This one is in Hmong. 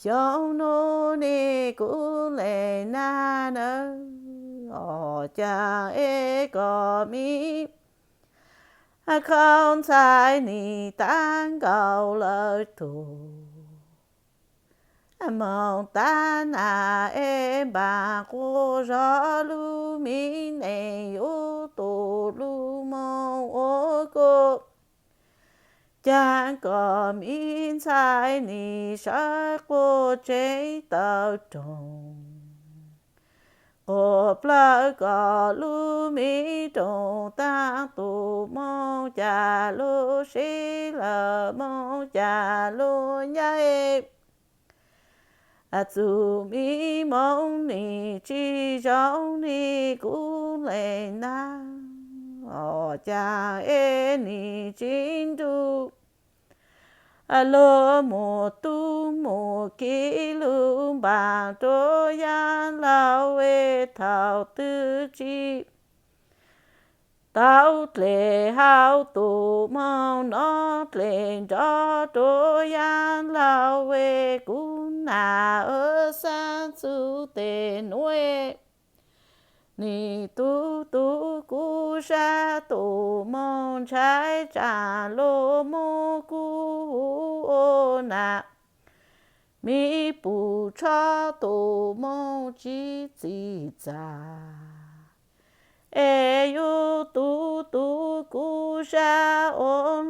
Xyoo no ne kuv le nag nawb, o caag es koj mi khaub ntxhais nim tag nkaus lawm tug. Moog tag nag es npaam quas zog lub mi neej yuav tus lub moog ua koj. Caag koj mi ntxhais nim sawv quas tsev tawm roog, quas plawg koj lub mi rooj taag tus moog ca lub sib lawm moog ca lub nyaib. Txuj mi moog nim tsi zoo ne kuv le nag, o caag es nim tsi nrug luag mus tub mus kiv lug npaam rua yaag laug es thaum twg tsi tau dlej hauv tus moog no dlej nrov rua yaag laug es kuv nam xaav txug tes nuav. Nim tub tub kuv sab tus moog ntshai tsaam luag muab kuv hu ua nam, mi pum tshob tus moog tsi txim txav. Es yug tub tub kuv sab ua